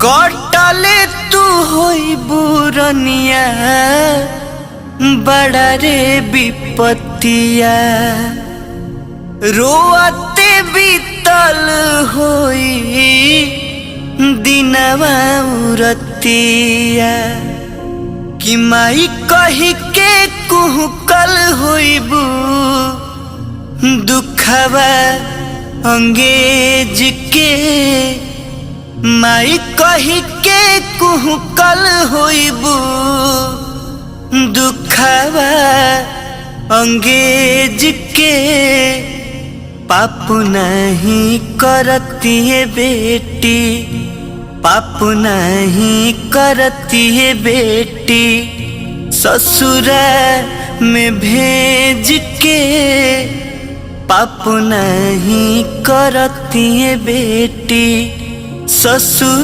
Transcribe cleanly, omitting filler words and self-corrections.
कटले तू होई बुरनिया बड़ा रे विपतिया, रोअते बीतल होई दिनवा उरतिया। कि माई कही के कुहकल होइबू दुखवा अंगेज के, माई कही के कुहकल होइबू दुखवा अंगेज के। पाप नहीं करती है बेटी, पाप नहीं करती है बेटी ससुर में भेज के, पाप नहीं करती है बेटी ससुर।